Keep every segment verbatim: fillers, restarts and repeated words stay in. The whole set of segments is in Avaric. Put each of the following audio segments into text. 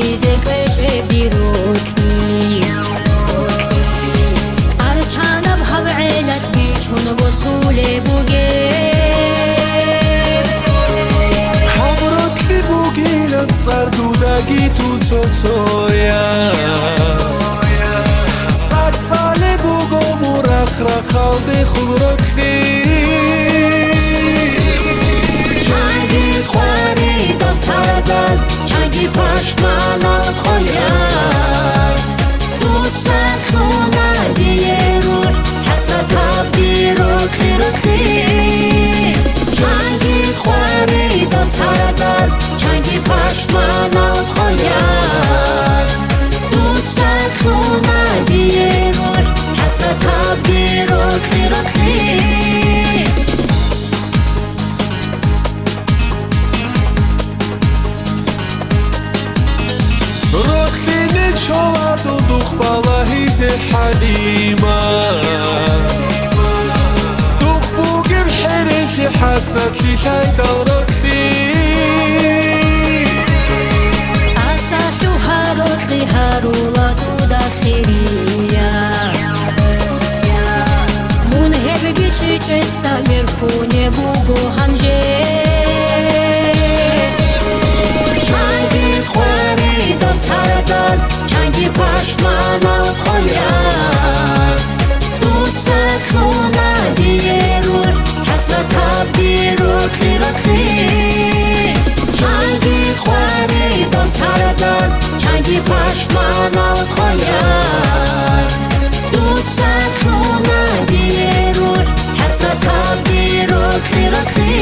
Изе кьечӀеб дир рокьи. Арчанаб гьаб гӀелалъ бичун босулеб бугеб. Гьаб рокьи бугилан цӀар дудаги тун цо-цояс. ЦӀарцӀалеб буго мурахъ-рахъалдехун рокьи. Чанги хъваридал сардаз, чанги пашманал хъояз. Дуца лъуна дие рухӀ, хӀасратаб дир рокьи-рокьи. Чанги хъваридал сардаз, чанги пашманал хъояз. Дуца лъуна дие рухӀ, хӀасратаб дир рокьи-рокьи. Рокьине чола дун духъ балагьизе, ХӀалима. Духъ бугеб хӀерезе хӀасрат лъилъайдал рокьи. Асалъугьа рокьи гьарула дуда хирия. Мун гьеб бичӀчӀичӀеца мерхьунеб буго гьанже. Чанги хъваридал сардаз, чанги пашманал хъояз. Дуца лъуна дие рухӀ, хӀасратаб дир рокьи-рокьи. Чанги хъваридал сардаз, чанги пашманал хъояз. Дуца лъуна дие рухӀ, хӀасратаб дир рокьи-рокьи.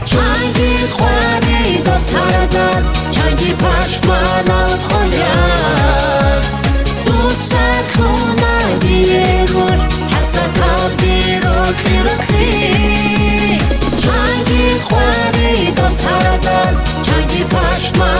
Чанги хъваридал сардаз, чанги пашманал хъояз. Дуца лъуна дие рухӀ, хӀасратаб дир рокьи-рокьи. Чанги хъваридал сардаз, чанги пашманал